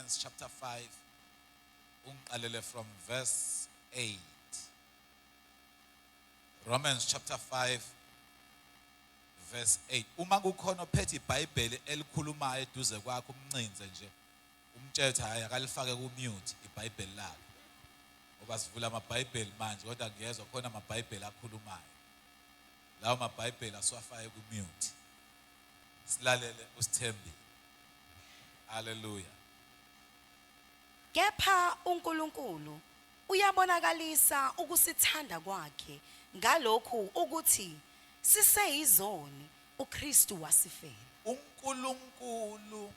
Romans chapter 5, ungiqalele from verse 8. Romans chapter 5 verse 8. Uma kukhona ophethe iBhayibheli elikhulumayo eduze kwakho, umncinze nje, umtshele ukuthi hhayi, akalifake ku-mute iBhayibheli lakhe, ngoba sivula amaBhayibheli manje, kodwa ngiyezwa khona amaBhayibheli akhulumayo. Lawo maBhayibheli asiwafake ku-mute, silalele uSithembile. Haleluya. Kepha uNkulunkulu uyabonakalisa ukusithanda kwakhe ngalokhu ukuthi siseyizoni uKristu wasifela. UNkulunkulu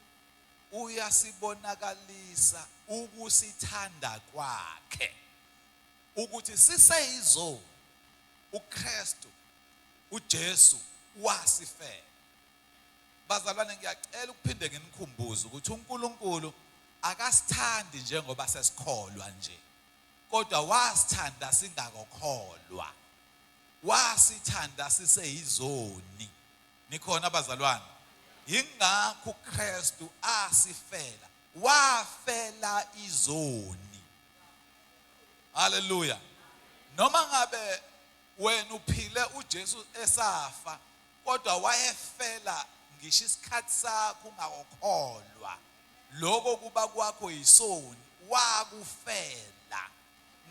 uyasibonakalisa ukusithanda kwakhe ukuthi siseyizoni uKristu uJesu wasifela. Bazalwane, ngiyacela ukuphinde nginikhumbuze ukuthi uNkulunkulu akasithandi njengoba sesikholwa nje, kodwa wasithanda singakokholwa, wasithanda siseyizoni. Nikhona bazalwane? Yingakho uKristu asifela, wafela izoni. Haleluya. Noma ngabe wena uphile uJesu esafa, kodwa wayefela ngisho isikhathi sakho ungakokholwa. Lokho kuba kwakho yisoni, wakufela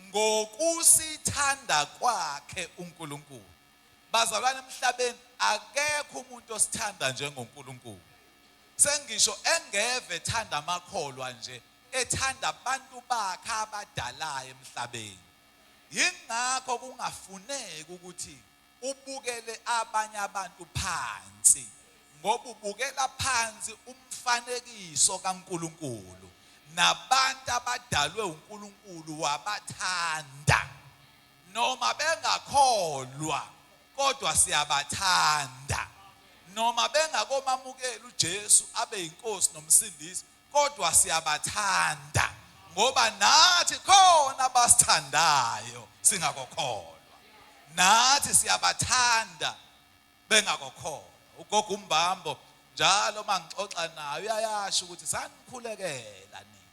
ngokusithanda kwakhe uNkulunkulu. Bazalwane, emhlabeni akekho umuntu osithanda njengoNkulunkulu. Sengisho engeve ethanda amakholwa nje, ethanda abantu bakhe abadalayo emhlabeni. Yingakho kungafuneki ukuthi ubukele abanye abantu phansi, ngoba ubukela phansi umfanekiso kaNkulunkulu nabantu abadalwe uNkulunkulu wabathanda. Noma bengakholwa, kodwa siyabathanda. Noma bengakomamukeli uJesu abe yinkosi nomsindisi, kodwa siyabathanda, ngoba nathi khona abasithandayo singakokholwa. Nathi siyabathanda bengakokholwa. Ugogo uMbambo njalo uma ngixoxa naye uyayasho ukuthi sanikhulekela nina.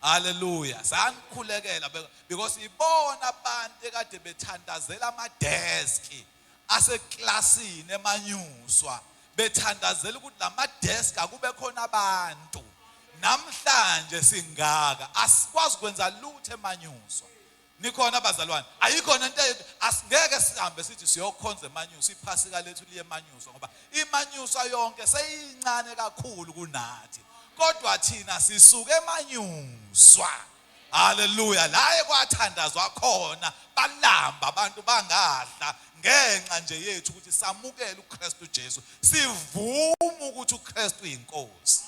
Haleluya, sanikhulekela, because ibona abantu ekade bethandazela amadeski aseklasini eManyuswa, bethandazela ukuthi lamadeski akube khona abantu. Namhlanje singaka, asikwazi ukwenza lutho eManyuswa. Nikhona bazalwane? Ayikho nento, asingeke sihambe sithi siyokhonza eManyuswa, iphasika lethu liye eManyuswa, ngoba iManyuswa yonke seyincane kakhulu kunathi, kodwa thina sisuke eManyuswa. Haleluya. La ekwathandazwa khona, balamba abantu bangadla ngenxa nje yethu ukuthi samukele uKristu Jesu, sivume ukuthi uKristu uyinkosi.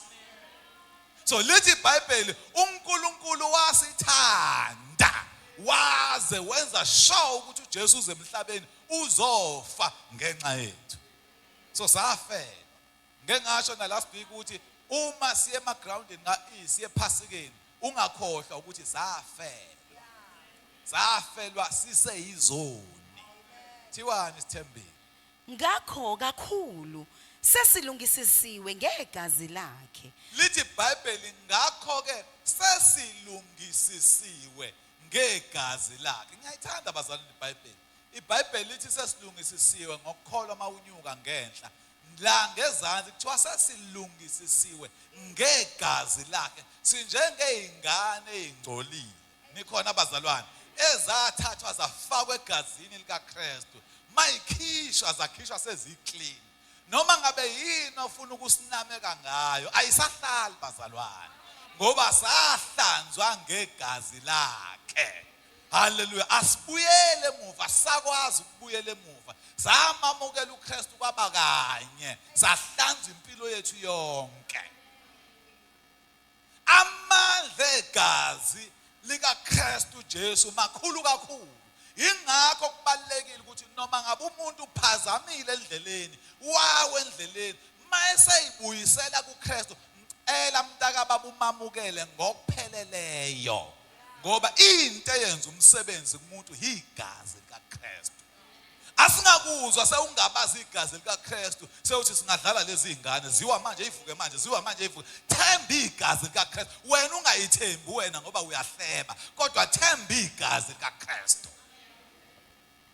So lithi iBhayibheli, uNkulunkulu wasithanda waze wenza sure ukuthi uJesu uze emhlabeni uzofa ngenxa yethu. So safela. Ngeke ngasho na last week ukuthi uma siye emagroundini nga-E, siye ephasikeni, ungakhohlwa ukuthi safelwa, safelwa siseyizoni. Thiwani, Sithembile? Ngakho kakhulu sesilungisisiwe ngegazi lakhe. Lithi iBhayibheli, ngakho-ke sesilungisisiwe ngegazi lakhe. Ngiyayithanda bazalwane iBhayibheli. IBhayibheli lithi sesilungisisiwe ngokukholwa mawunyuka ngenhla. La ngezansi kuthiwa sesilungisisiwe ngegazi lakhe. Sinjengey'ngane ey'ngcolile. Nikhona bazalwane? Ezathathwa zafakwa egazini likaKristu. Mayikhishwa zakhishwa seziclean. Noma ngabe yini ofuna ukusinameka ngayo, ayisahlali bazalwane, ngoba sahlanzwa ngegazi lakhe. Haleluya. Asibuyele emuva, sakwazi ukubuyela emuva. Samamukela uKristu kwaba kanye, sahlanza impilo yethu yonke. Amandla egazi likaKristu Jesu makhulu kakhulu. Ingakho kubalulekile ukuthi noma ngabe umuntu uphazamile endleleni, wawe endleleni, mayeseyibuyisela kuKristu, mcela mntaka baba umamukele ngokupheleleyo, ngoba into eyenza umsebenzi kumuntu igazi likaKristu. Asingakuzwa sewungabazi igazi likaKristu, sewuthi singadlala lezi zingane, ziwa manje ivuke manje, ziwa manje ivuke. Themba igazi likaKristu. Wena ungayithembi wena ngoba uyahleba, kodwa themba igazi likaKristu.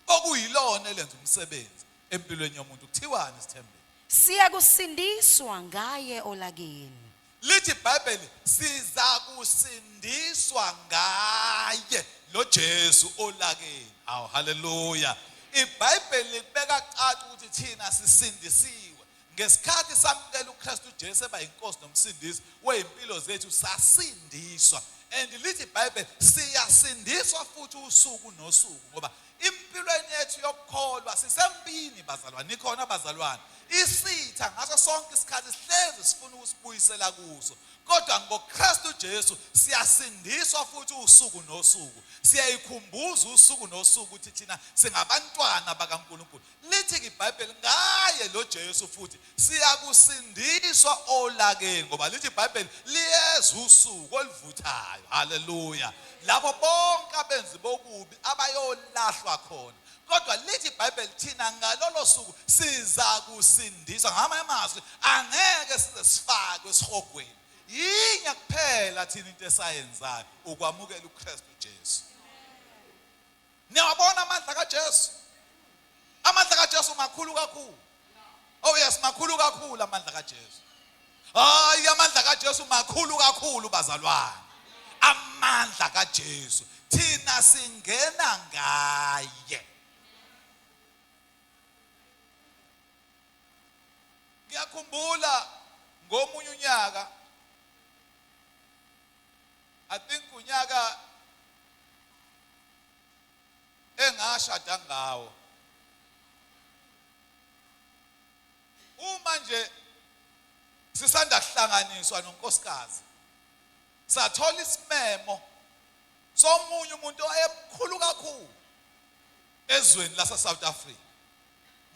Okuyilona elenza umsebenzi empilweni yomuntu. Kuthiwani sithembe? Siyakusindiswa ngaye olakeni. Lithi iBhayibheli siza kusindiswa ngaye lo Jesu olakeni. Aw, haleluya. IBhayibheli libeka caca ukuthi thina sisindisiwe. Ngesikhathi samukela uKristu Jesu eba inkosi nomsindisi wezimpilo zethu, sasindiswa. And lithi iBhayibheli siyasindiswa futhi usuku nosuku, ngoba impilweni yethu yokukholwa sisempini bazalwane. Nikhona bazalwane? Isitha ngaso sonke isikhathi sihlezi sifuna ukusibuyisela kuso, kodwa ngoKristu Jesu siyasindiswa futhi usuku nosuku. Siyayikhumbuza usuku nosuku ukuthi thina singabantwana bakaNkulunkulu. Lithi iBhayibheli ngaye lo Jesu futhi siyakusindiswa olakeni, ngoba lithi iBhayibheli liyeza usuku oluvuthayo. Haleluya. Lapho bonke abenzi bokubi abayolahlwa khona. Kodwa lithi iBhayibheli thina ngalolo suku siza kusindiswa. Ngamanye amazwi angeke size sifakwe esihogweni. Yinye kuphela thina into esayenzayo, ukwamukela uKristu Jesu. Niyabona amandla kaJesu? Amandla kaJesu makhulu kakhulu. Oh yes, makhulu kakhulu amandla kaJesu. Hayi, amandla kaJesu makhulu kakhulu bazalwane. Amandla kaJesu thina singena ngaye. Ngiyakhumbula ngomunye unyaka, I think unyaka engashada ngawo, uma nje sisanda kuhlanganiswa nonkosikazi, sathola isimemo somunye umuntu owayemkhulu kakhulu ezweni lase South Africa.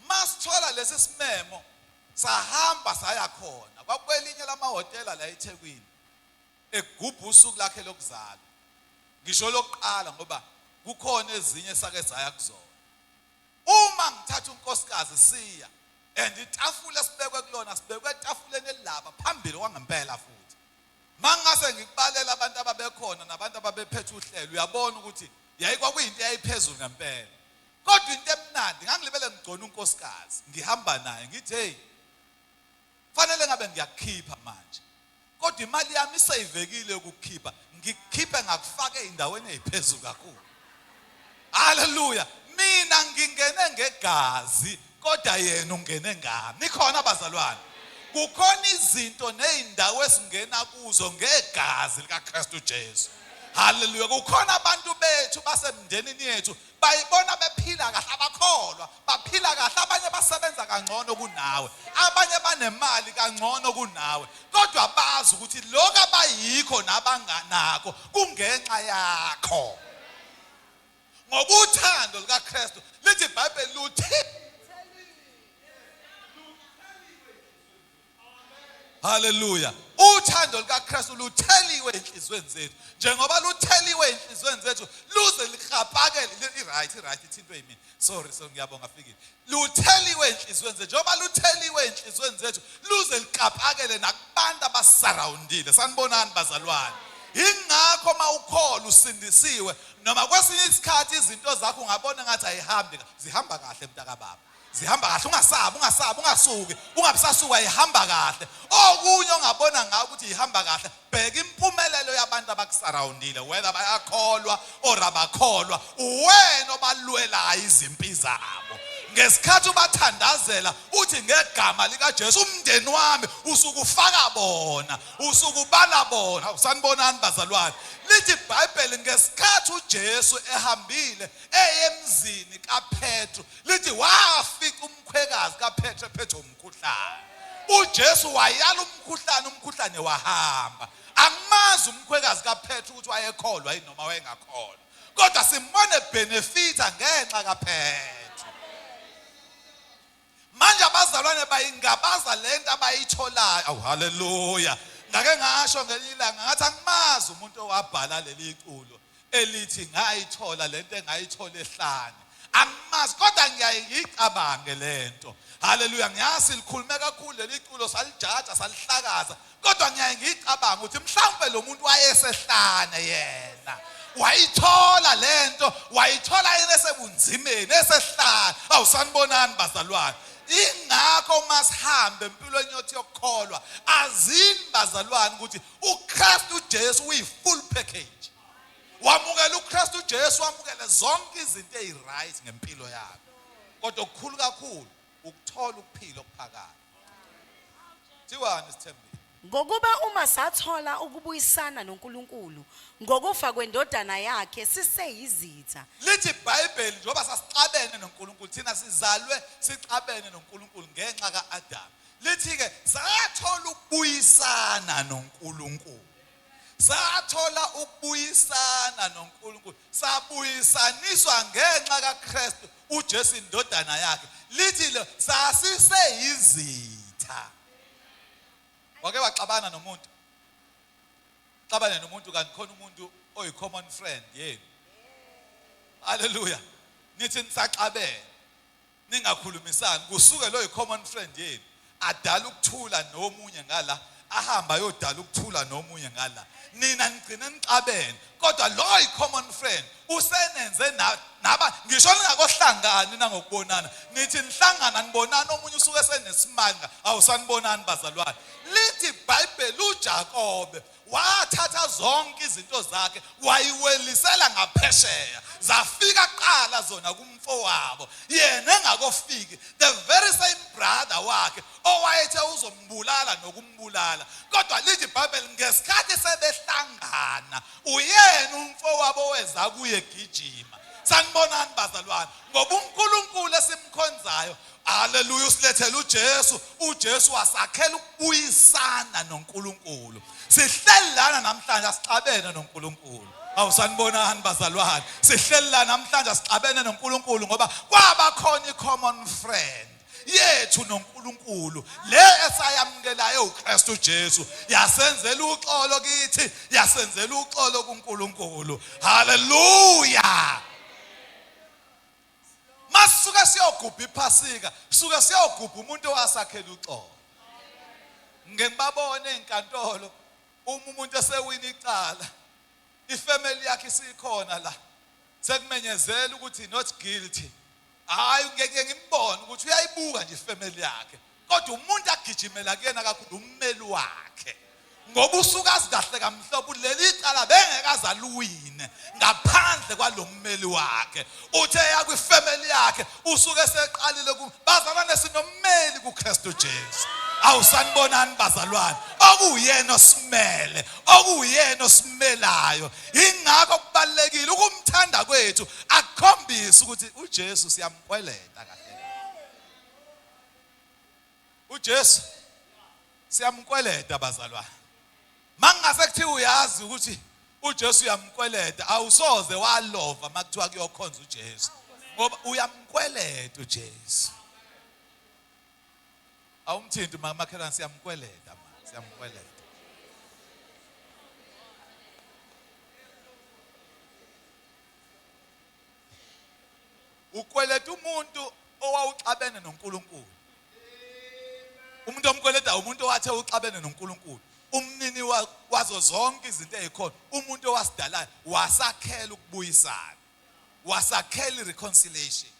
Masithola lesi simemo sahamba saya khona, kwakwelinye lamahhotela la eThekwini, egubha usuku lakhe lokuzalwa. Ngisho lokuqala ngoba kukhona ezinye sake saya kuzona. Uma ngithatha unkosikazi siya, and itafula esibekwe kulona sibekwe etafuleni elilapha phambili kwangempela futhi. Mangase ngikubalela abantu ababekhona nabantu ababephethe uhlelo, uyabona ukuthi yayikwakuyinto eyayiphezulu ngempela. Kodwa into emnandi, ngangilibele ngigcona unkosikazi, ngihamba naye, ngithi hey, fanele ngabe ngiyakukhipha manje, kodwa imali yami iseyivekile ukukhipha, ngikukhiphe ngakufaka ey'ndaweni ey'phezulu kakhulu. Haleluya. Mina ngingene ngegazi, kodwa yena ungene ngami. Nikhona bazalwane? Kukhona izinto nezindawo esingena kuzo ngegazi likaKristu Jesu. Haleluya. Kukhona abantu bethu basemndenini yethu bayibona bephila kahle, abakholwa baphila kahle, abanye basebenza kangcono kunawe, abanye banemali kangcono kunawe, kodwa bazi ukuthi lokho abayikho nabanganakho kungenxa yakho. Ngoba uthando lukaKristu, lithi iBhayibheli, luthi haleluya, uthando lukaKristu lutheliwe enhliziyweni zethu. Njengoba lutheliwe enhliziyweni zethu, luze likhapakele. I-right ithintwe yimina, sorry, so ngiyabonga fikile. Lutheliwe enhliziyweni zethu, njengoba lutheliwe enhliziyweni zethu, luze likapakele nakubantu abasurroundile. Sanibonani bazalwane? Ingakho mawukholwa usindisiwe, noma kwesinye isikhathi izinto zakho ungabona ngathi ayihambi, zihamba kahle mntakababa, zihamba kahle. Ungasabi, ungasabi, ungasuki, ungabisasuka, ihamba kahle. Okunye ongabona ngawo ukuthi ihamba kahle, bheka impumelelo yabantu abakusurroundile, whether bayakholwa or abakholwa. Uwena obalwelayo izimpi zabo. Ngesikhathi ubathandazela uthi ngegama likaJesu umndeni wami, usukufaka bona, usukubala bona. Sanibonani bazalwane? Lithi iBhayibheli ngesikhathi uJesu ehambile eyemzini kaPetru, lithi wafika umkhwekazi kaPetru ephethwe umkhuhlane. uJesu wayala umkhuhlane, umkhuhlane wahamba. Angimazi umkhwekazi kaPetru ukuthi wayekholwa yini noma wayengakholwa, kodwa simbone benefita ngenxa kaPetru. Manje abazalwane bayingabaza lento abayitholayo. Awu haleluya. Ngake ngasho ngelinye ilanga ngathi angimazi umuntu owabhala leli culo elithi ngayithola lento engayithola ehlane. Angimazi kodwa ngiyaye ngiyicabange lento. Haleluya, ngiyazi likhulume kakhulu leli culo, salijaja salihlakaza, kodwa ngiyaye ngiyicabanga ukuthi mhlawumbe lo muntu wayesehlane yena wayithola lento, wayithola yena esebunzimeni esehlane. Awusanibonani bazalwane? Ingakho masihambe empilweni yethu yokukholwa, azini bazalwane ukuthi uKristu Jesu uyi-full package. Wamukela uKristu Jesu, wamukele zonke izinto eziright ngempilo yakho, kodwa okukhulu kakhulu ukuthola ukuphila okuphakade. Thiwani sithembile? Ngokuba uma sathola ukubuyisana noNkulunkulu ngokufa kwendodana yakhe siseyizitha. Lithi iBhayibheli njengoba sasixabene noNkulunkulu, thina sizalwe sixabene noNkulunkulu ngenxa kaAdam. Lithi ke sathola ukubuyisana noNkulunkulu. Sathola ukubuyisana noNkulunkulu, sabuyisaniswa ngenxa kaKristu uJesu indodana yakhe. Lithi lo sasiseyizitha. Wake waxabana nomuntu? Xabane nomuntu kanti khona umuntu oyi common friend yenu. Haleluya. Nithi nisaxabene ningakhulumisani, kusuke lo yi-common friend yenu adala ukuthula nomunye ngala, ahamba ayodala ukuthula nomunye ngala, nina nigcine nixabene, kodwa lo yi-common friend usenenze naba ngisho ningakohlangani nangokubonana, nithi nihlangana nibonana, omunye usuke senesimanga. Awusanibonani bazalwane? Lithi iBhayibheli uJakobe wathatha zonke izinto zakhe wayiwelisela ngaphesheya, zafika kuqala zona kumfowabo, yena engakofiki, the very same brother wakhe owayethe uzombulala nokumbulala. Kodwa lithi iBhayibheli ngesikhathi sebehlangana uyena umfowabo weza kuye gijima. Sanibonani bazalwane? Ngoba uNkulunkulu esimkhonzayo, haleluya, usilethela uJesu. UJesu wasakhela ukubuyisana noNkulunkulu. Sihleli lana namhlanje asixabene noNkulunkulu. Awusanibonani bazalwane? Sihleli la namhlanje asixabene noNkulunkulu ngoba kwaba khona i-common friend yethu noNkulunkulu le esayamukelayo uKristu Jesu, yasenzela uxolo kithi, yasenzela uxolo kuNkulunkulu. Haleluya. Masuke siyogubha iphasika, suke siyogubha umuntu owasakhela uxolo. Ngeke ngibabone enkantolo uma umuntu esewina icala, ifamily yakhe isikhona la, sekumenyezela ukuthi not guilty. Hayi, ngeke ngimbone ukuthi uyayibuka nje ifamily yakhe, kodwa umuntu agijimela kuyena kakhulu ummeli wakhe, ngoba usuke azi kahle kamhlophe leli cala bengeke azaluwine ngaphandle kwalommeli wakhe. Uthe yakwifamily yakhe usuke seqalile ku bazalwane, sinommeli kuKristu Jesu. Awusanibonani bazalwane? Okuyena osimele, okuyena osimelayo. Ingakho kubalekile ukumthanda kwethu, akukhombisa ukuthi uJesu siyamkweleta kahle. UJesu siyamkweleta bazalwane. Mangase kuthiwa uyazi ukuthi uJesu uyamkweleta, awusoze walova makuthiwa kuyokhonza uJesu, ngoba uyamkweleta uJesu. Awumthinti makhelwane, siyamkweleta ma, siyamkweleta. Ukweleta umuntu owawuxabene noNkulunkulu. Umuntu omkweleta umuntu owathe uxabene noNkulunkulu, umnini wazo zonke izinto ezikhona, umuntu owasidalayo, wasakhela ukubuyisana, wasakhela reconciliation.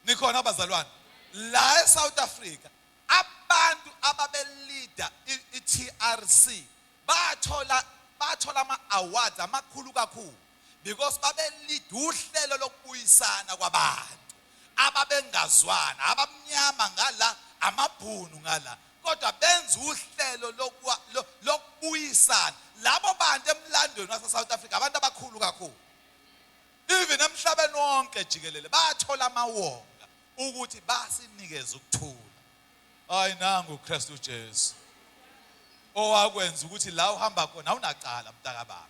Nikhona abazalwane? La eSouth Africa abantu ababelida i-TRC bathola ama awards amakhulu kakhulu because babelida uhlelo lokubuyisana kwabantu ababengazwana, abamnyama ngala, amabhunu ngala, kodwa benza uhlelo lokubuyisana labo bantu. Emlandweni wase South Africa abantu abakhulu kakhulu, even emhlabeni wonke jikelele, bathola amawonga ukuthi basinikeze ukuthula. Hayi, nangu uKristu Jesu owakwenza ukuthi la uhamba khona awunacala, mntakababa.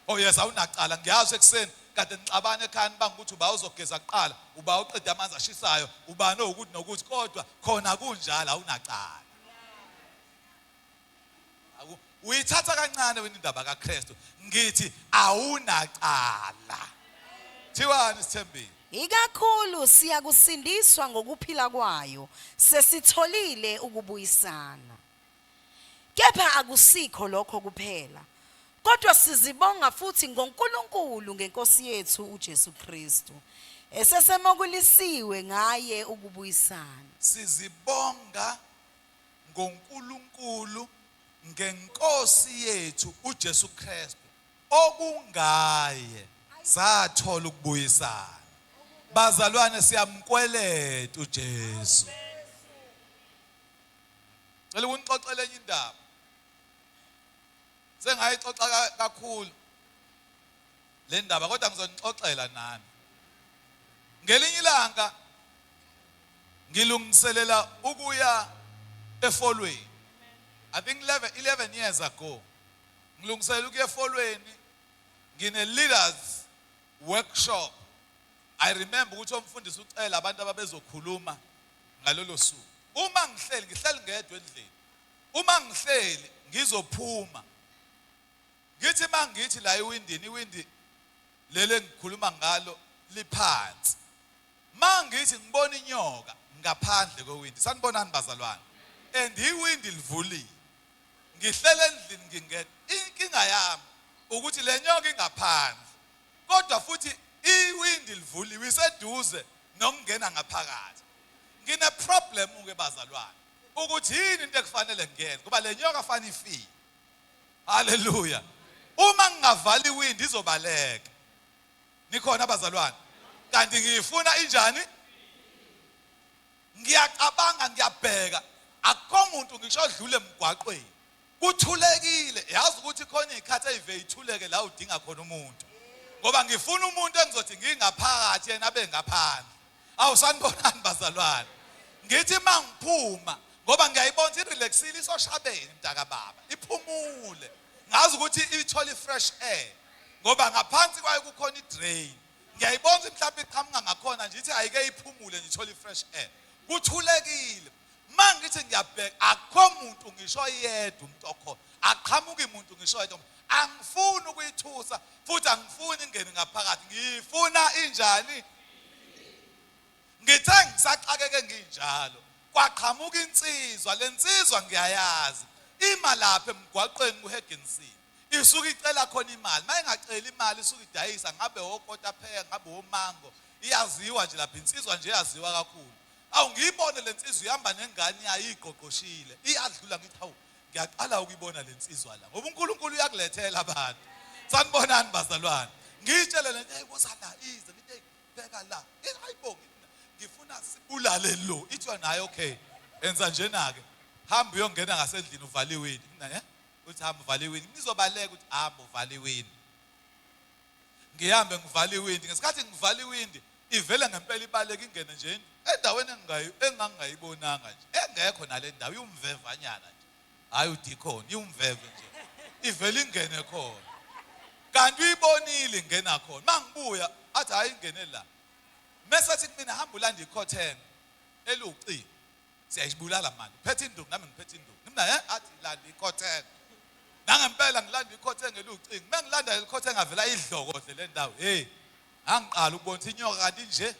Oh yes, awunacala. Ngiyazi ekuseni kade nixabana ekhaya, nibanga ukuthi uba uzogeza kuqala, uba uqeda amanzi ashisayo, ubani ukuthi nokuthi, kodwa khona kunjalo awunacala. Uyithatha kancane wena indaba kaKristu. Ngithi awunacala. Thiwani sithembile? Ikakhulu siyakusindiswa ngokuphila kwayo, sesitholile ukubuyisana. Kepha akusikho lokho kuphela, kodwa sizibonga futhi ngoNkulunkulu ngeNkosi yethu uJesu Kristu, esesemokulisiwe ngaye ukubuyisana. Sizibonga ngoNkulunkulu ngeNkosi yethu uJesu Kristu, okungaye sathola ukubuyisana. Bazalwane, siyamkweleta uJesu. Cela ukunixoxela enye indaba. Sengayixoxa kakhulu le ndaba, kodwa ngizonixoxela nami. Ngelinye ilanga ngilungiselela ukuya efolweni. I think 11 years ago. Ngilungiselela ukuya efolweni, ngine leaders workshop. I remember ukuthi umfundisi ucela abantu ababezokhuluma ngalolo suku. Uma ngihleli, ngihleli ngedwa endlini. Uma ngihleli ngizophuma, ngithi mangithi la iwindini, iwindi lele ngikhuluma ngalo liphansi. Mangithi ngibona inyoka ngaphandle kwewindi. Sanibonani bazalwane. And iwindi livuliwe. Ngihlele endlini ngingedwa. Inkinga yami ukuthi le nyoka ingaphandle, kodwa futhi iwindi livuliwe, iseduze nokungena ngaphakathi. Ngine problem ke bazalwane, ukuthi yini into ekufanele ngiyenze ngoba le nyoka fanele ifike. Haleluya. Uma ngingavala iwindi izobaleka. Nikhona bazalwane? Kanti ngiyifuna injani? Ngiyacabanga, ngiyabheka, akukho muntu ngisho odlule emgwaqweni. Kuthulekile. Yazi ukuthi khona izikhathi ezive ithuleke la udinga khona umuntu. Ngoba ngifuna umuntu engizothi ngingaphakathi yena abe ngaphandle. Awusanibonani bazalwane. Ngithi mangiphuma ngoba ngiyayibona irelaxile, isoshabeni mntaka baba, iphumule. Ngazi ukuthi ithola ifresh air ngoba ngaphansi kwayo kukhona idrain. Ngiyayibona ukuthi mhlawumbe iqhamuka ngakhona nje, ithi ayike iphumule nje, ithole ifresh air. Kuthulekile. Mangithi ngiyabheka, akukho muntu ngisho yedwa umuntu okhona. Aqhamuki umuntu ngisho yedwa. Angifuni ukuyithusa futhi angifuni ingene ngaphakathi. Ngifuna injani? Ngithe ngisaxakeke nginjalo, kwaqhamuka insizwa. Le nsizwa ngiyayazi, ima lapha emgwaqweni kuHeggenson. Isuke icela khona imali. Mayingaceli imali isuke idayisa, ngabe okotapheya, ngabe omango. Iyaziwa nje lapha insizwa nje, yaziwa kakhulu. Awu, ngiyibone le nsizwa ihamba nengane yayo igqogqoshile, iyadlula. Ngithi hawu, ngiyaqala ukuyibona le nsizwa la, ngoba uNkulunkulu uyakulethela abantu. Sanibonani bazalwane. Ngiyitshele le nto, hey woza la, ize. Ngithi hey, bheka la, hayibo, ngifuna sibulale lo. Ithiwa naye okay, enza njena ke, hamba uyongena ngasendlini uvale iwindi. Mina uthi hamba uvale iwindi, ngizobaleka. Uthi hamba uvale iwindi. Ngihambe ngivale iwindi. Ngesikhathi ngivala iwindi, ivele ngempela ibaleka ingene nje endaweni engangayibonanga nje, engekho nale ndawo, iwumvevanyana nje. Hayi udikhona, iwumveve nje, ivele ingene khona. Kanti uyibonile ingena khona. Mangibuya athi hayi ingene la. Mese athi kumina hamba ulanda ikhotheng elucingo, siyayibulala manje, uphethe induku nami ngiphethe induku. Mina athi landa ikhotheng. Nangempela ngilanda ikhotheng elucingo. Mengilanda ikhotheng avela idlokodle le ndawo. Hey, angiqala ukubona ukuthi inyoka kanti nje.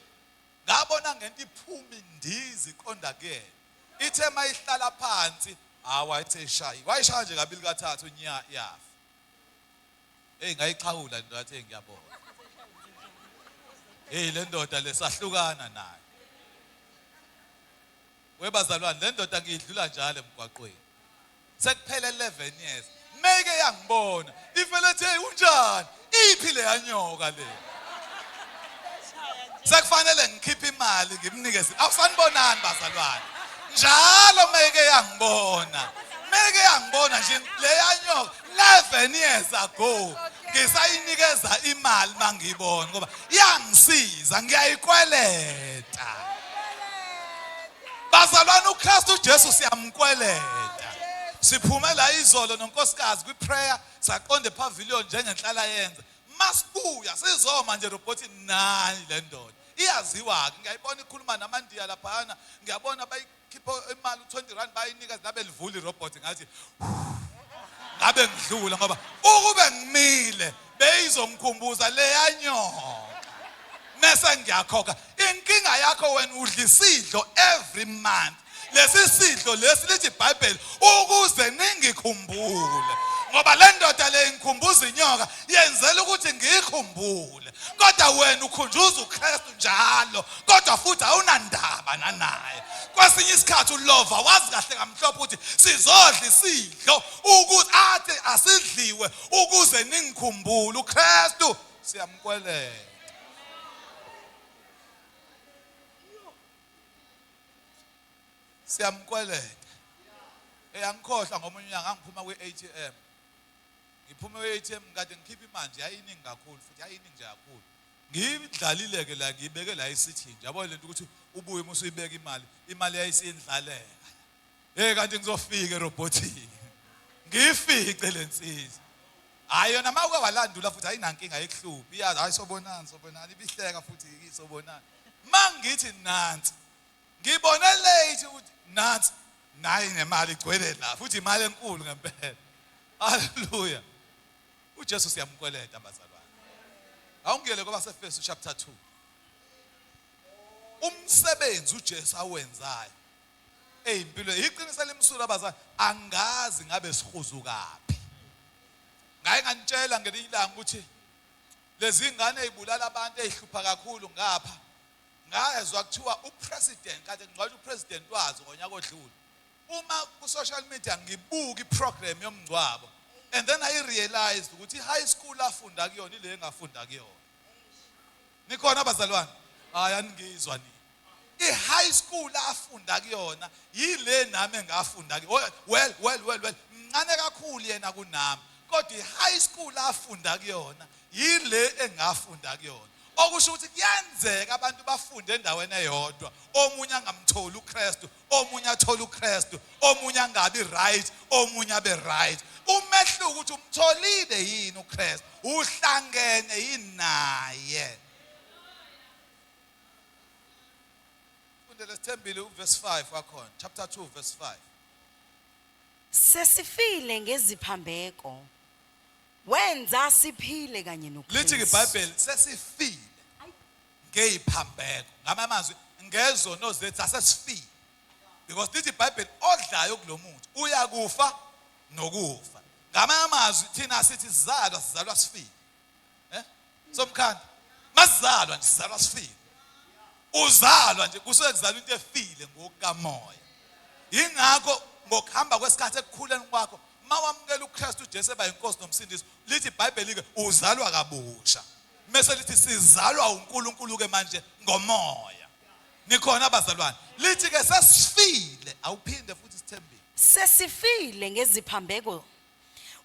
Ngabona ngento iphuma indiza iqonda kuyena. Ithe mayihlala phansi, hawa ithe ishayi. Wayishaya nje kabili kathathu nya yafa. Hey, ngayixhawula ndoda, athi ngiyabona. Hey, le ndoda lesahlukana nayo. Webazalwane, le ndoda ngiyidlula njalo emgwaqweni. Sekuphele 11 years. Meke yangibona, ivele ethi hey unjani? Iphi le yanyoka le? Sekufanele ngikhiphe imali ngimnikeze. Awusanibonani bazalwane. Njalo meke yangibona. Meke yangibona nje le yanyoka 11 years ago. Ngisayinikeza imali mangiyibona ngoba yangisiza, ngiyayikweleta. Bazalwane, uKristu Jesu siyamkweleta. Siphume la izolo nonkosikazi kwiprayer, saqonda epavilion njengenhlala yenza. Masibuya sizoma nje robot, nayi le ndoda. Iyaziwa ke, ngiyayibona ikhuluma namandiya laphana, ngiyabona bayikhipha imali u20 rand bayinika nabe livula irobot. Ngathi ngabe ngidlula ngoba ukube ngimile beyizongikhumbuza leyanyoka. Mese ngiyakhokha. Inkinga yakho wena udla isidlo every month. Lesi sidlo lesi lithi iBhayibheli ukuze ningikhumbule. Ngoba le ndoda le ingikhumbuza inyoka yenzela ukuthi ngiyikhumbule. Kodwa wena ukhunjuza uKristu njalo, kodwa futhi awunandaba nanaye. Kwesinye isikhathi ulova wazi kahle kamhlophe ukuthi sizodla isidlo ukuze athi asidliwe ukuze ningikhumbule uKristu siyamkweleta. Siyamkweleta. Eyangikhohlwa ngomunye unyaka ngiphuma kwi-ATM. Ngiphume kwi-ATM kade ngikhipha imali yayiningi kakhulu futhi yayiningi nje kakhulu. Ngiyidlalile ke la ngiyibeke la isithi nje yabo lento ukuthi ubuye uma usuyibeka imali, imali yayisindlaleka. Hey kanti ngizofika erobhothini. Ngiyifice lensizwa. Hayi yona uma uke walandula futhi ayinankinga ayikuhluphi. Iyazi hayi sobonani sobonani ibihleka futhi isobonani. Mangithi nansi ngibone late ukuthi nansi nayi nemali igcwele la futhi imali enkulu ngempela. Haleluya. uJesu siyamkweleta bazalwane. Awungiyele kwabaseFesu chapter 2. Umsebenzi uJesu awenzayo eyimpilo iqiniso elimsulwa abazali angazi ngabe sihuzukaphi. Ngaye nganitshela ngelinye ilanga ukuthi lezi ngane ezibulala abantu ezihlupha kakhulu ngapha ngezwa kuthiwa upresident kade ngcwatshwa upresident wazo ngonyaka odlule uma ku social media ngibuka iprogram yomngcwabo and then I realized ukuthi i-high school afunda kuyona ile engafunda kuyona. Nikhona abazalwane? Hayi aningizwa ni. I-high school afunda kuyona yile nami engafunda kuyona. Well well well well mncane kakhulu yena kunami kodwa i-high school afunda kuyona yile engafunda kuyona. Okusho ukuthi kuyenzeka abantu bafunde endaweni eyodwa omunye angamtholi uKristu omunye athole uKristu omunye angabi right omunye abe right. Umehluko ukuthi umtholile yini uKristu, uhlangene yini naye. Fundele sithembile uverse 5 wakhona, chapter 2 verse 5. Sesifile ngeziphambeko, wenza siphile kanye Lithi noKristu. iBhayibheli sesifile ngeyiphambeko. Ngamanye amazwi ngezono zethu asesifile. Because lithi iBhayibheli odlayo kulomuntu uyakufa nokufa. Ngamanye amazwi thina sithi sizalwa sizalwa sifile. Eh? Somkhanda. Masizalwa nje sizalwa sifile. Uzalwa nje kusuke kuzalwa into efile ngokukamoya. Ingakho ngokuhamba kwesikhathi ekukhuleni kwakho mawamukela uKristu Jesu eba inkosi nomsindisi lithi iBhayibheli ke uzalwa kabusha. Mese lithi sizalwa uNkulunkulu ke manje ngomoya. Nikhona abazalwane. Lithi ke sesifile awuphinde futhi sithembile. Sesifile ngeziphambeko,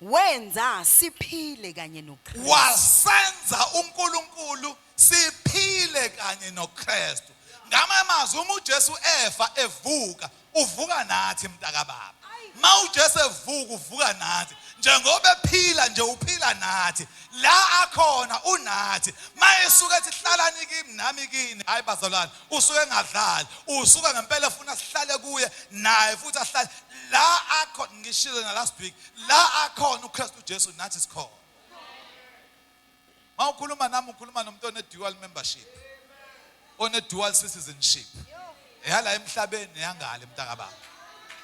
wenza siphile kanye noKristu. Wasenza uNkulunkulu siphile kanye noKristu. Ngamanye amazwi uma uJesu efa evuka, uvuka nathi mntakababa. Ma uJesu evuka uvuka nathi. Njengoba ephila nje uphila nathi. La akhona unathi. Mayesuka ethi hlalani kimi nami kini. Hayi bazalwane, usuke engadlali. Usuka ngempela efuna sihlale kuye naye futhi ahlale la akhona. Ngishilo na last week, la akhona uKristu Jesu nathi sikhona. Mawukhuluma nami ukhuluma nomuntu one dual membership, one dual citizenship. Yala emhlabeni neyangale mntakababa.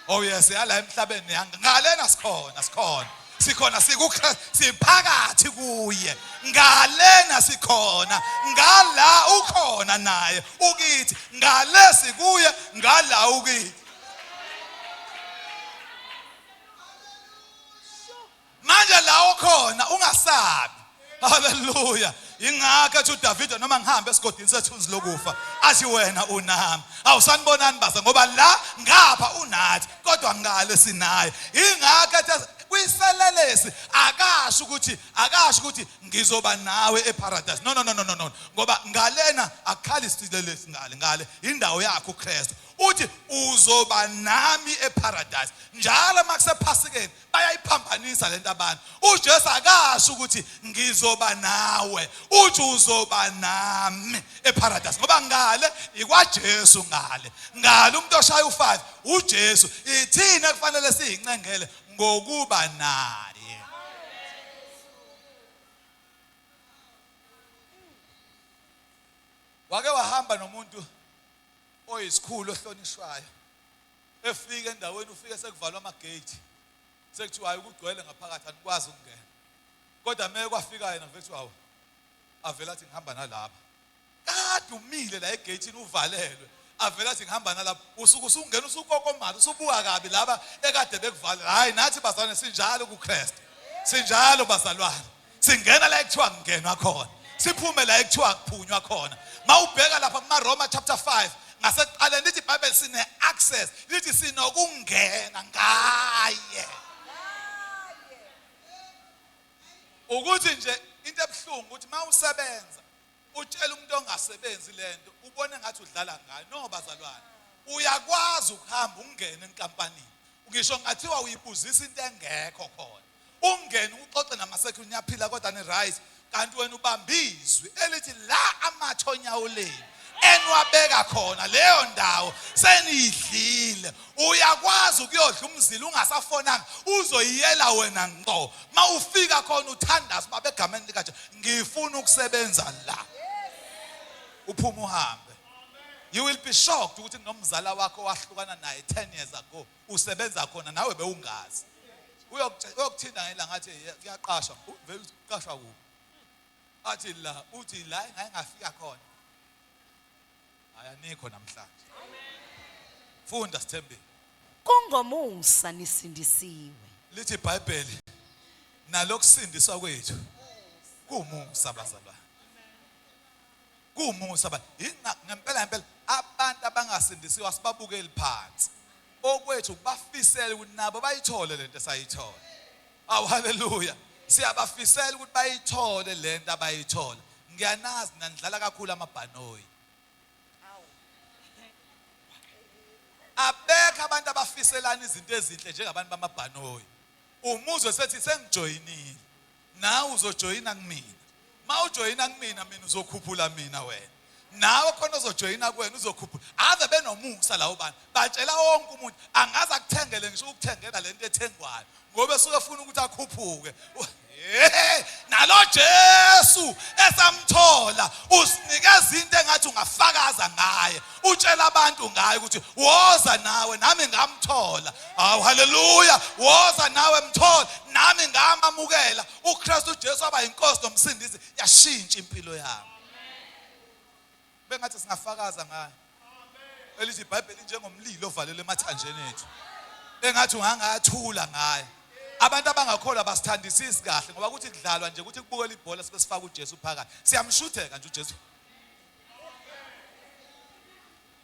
Oh yes, yala emhlabeni neyangale. Ngalena sikhona, sikhona. Sikhona sikuKristu, siphakathi kuye. Ngalena sikhona, ngala ukhona naye ukithi. Ngale sikuye, ngala ukithi. Manje la okhona ungasabi. Haleluya. Ingakho ethi uDavide noma ngihambe esigodini sethunzi lokufa athi wena unami. Awusanibonani basa ngoba la ngapha unathi kodwa ngale sinaye. Ingakho ethi kwiselelesi akasho ukuthi ngizoba nawe eparadise. No no no no no no. Ngoba ngalena akukhali isilelesi ngale ngale indawo yakho uKristu. Uthi uzoba nami eparadise. Njalo makusephasikeni bayayiphambanisa lento abantu. uJesu akasho ukuthi ngizoba nawe, uthi uzoba nami eparadise. Ngoba ngale ikwaJesu ngale. Ngale umuntu oshaya u5 uJesu ithina kufanele siyincengele ngokuba naye. uhamba nomuntu oyisikhulu ohlonishwayo efika endaweni ufike sekuvalwa amagate sekuthiwa hayi kugcwele ngaphakathi anikwazi ukungena kodwa meke kwafika yena kuthiwa hawu avela athi ngihamba nalaba kade umile la egeyithini uvalelwe avela athi ngihamba nalapha usuke usungena usukokomala usubuka kabi laba ekade bekuvalela hayi nathi bazalwane sinjalo kuKristu sinjalo bazalwane singena la ekuthiwa kungenwa khona siphume la ekuthiwa kuphunywa khona mawubheka lapha kumaRoma chapter 5 ngasekuqaleni lithi iBhayibheli sine access lithi sinokungena ngaye ukuthi nje into ebuhlungu ukuthi mawusebenza utshela umuntu ongasebenzi lento ubone ngathi udlala ngayo no bazalwane uyakwazi ukuhamba ungene enkampanini ngisho ngathiwa uyibuzisa into engekho khona ungene uxoxe nama-security niyaphila kodwa ni-right kanti wena ubambizwi elithi la amathonya oleni eniwabeka khona leyo ndawo seniyidlile uyakwazi ukuyodla umzila ungasafonanga uzoyiyela wena ngqo mawufika khona uthandaza baba egameni likaJesu ngifuna ukusebenza la uphuma uhambe you will be shocked ukuthi nomzala wakho wahlukana naye 10 years ago usebenza khona nawe bewungazi uyokuthinda ngelanga athi kuyaqashwa vele uqashwa kuphi athi la uthi la engake ngafika khona hayi anikho namhlanje funda sithembile Kungomusa nisindisiwe. Lithi iBhayibheli nalokusindiswa kwethu kuwumusa bazalwane. Kuwumusa ba ngempela ngempela abantu abangasindisiwe asibabukeli phansi. Okwethu kubafisela ukuthi nabo bayithole lento esayithola. Awu haleluya. Siyabafisela ukuthi bayithole lento abayithola. Ngiyanazi nanidlala kakhulu amabhanoyi. Abekho abantu abafiselana izinto ezinhle njengabantu bamabhanoyi. Umuzwe sethi sengijoyinile. Nawe uzojoyina kumina. Mawujoyina kumina mina uzokhuphula mina wena. Nawe khona ozojoyina kuwena uzokhuphula. Ave benomusa lawo bantu. Batshela wonke umuntu angaze akuthengele ngisho ukuthengela lento ethengwayo ngoba esuke efuna ukuthi akhuphuke. Nalo Jesu esamthola usinikeza into engathi ungafakaza ngaye utshela abantu ngaye ukuthi woza nawe nami ngamthola awu haleluya woza nawe mthola nami ngamamukela uKristu Jesu aba inkosi nomsindisi yashintsha impilo yami bengathi singafakaza ngaye elithi iBhayibheli njengomlilo ovalelwe emathanjeni ethu engathi ungangathula ngaye abantu abangakholwa basithandisisi kahle ngoba kuthi kudlalwa nje ukuthi kubukela ibhola sibe sifaka uJesu phakathi siyamshutheka nje uJesu